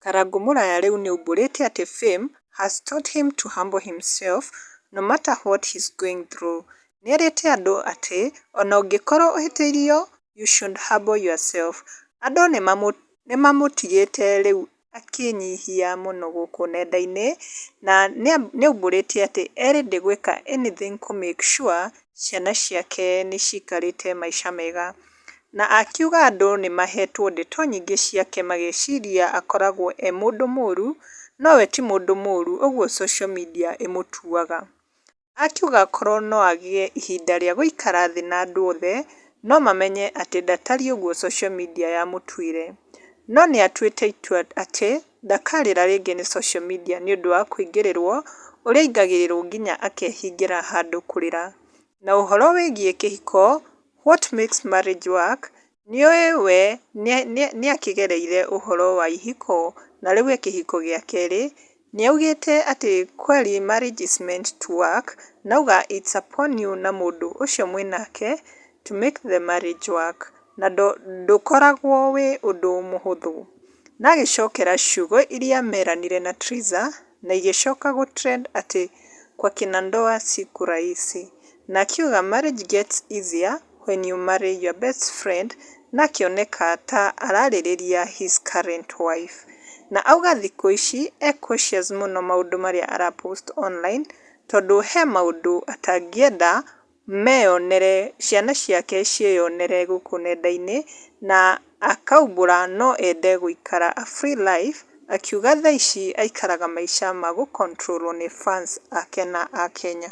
Karangũ Mũraya rĩu nĩaumbũrĩte atĩ fame has taught him to humble himself no matter what he's going through. Nĩerĩte andũ atĩ ona ũngĩkorwo ũhĩtĩirio, you should humble yourself. Andũ nĩmamũtigĩte rĩu akĩnyihia mũno gũkũ nenda-inĩ, na nĩaumbũrĩte atĩ e ready gwĩka anything kũ make sure ciana ciake nĩcikarĩte maica mega. Na akiuga andũ nĩmahetwo ndeto nyingĩ ciake magĩciria akoragwo e mũndũ mũru, nowe ti mũndũ mũru ũguo social media ĩmũtuaga. Akiuga korwo no agĩe ihinda rĩa gũikara thĩ na andũ othe, no mamenye atĩ ndatariĩ ũguo social media yamũtuire. No nĩatuĩte itua atĩ ndakarĩra rĩngĩ nĩ social media nĩũndũ wa kũingĩrĩrwo ũrĩa aingagĩrĩrwo nginya akehingĩra handũ kũrĩra. Na ũhoro wĩgiĩ kĩhiko, what makes marriage work, nĩũĩ we nĩakĩgereire ũhoro wa ihiko na rĩu e kĩhiko gĩa kerĩ, nĩaugĩte atĩ kweli marriage is meant to work, na auga it's upon you na mũndũ ũcio mwĩnake to make the marriage work, na ndũkoragwo wĩ ũndũ mũhũthũ. Na agĩcokera ciugo iria meranire na Triza na igĩcoka gũ trend atĩ kwa kina ndoa si rahisi, na akiuga marriage gets easier when you marry your best friend, na akĩoneka ta ararĩrĩria his current wife. Na auga thikũ ici e cautious mũno maũndũ marĩa ara post online, tondũ he maũndũ atangĩenda meyonere, ciana ciake ciĩyonere gũkũ nenda-inĩ, na akaumbũra no ende gũikara a free life, akiuga thaa ici aikaraga maica ma gũ control wo nĩ fans ake na akenya.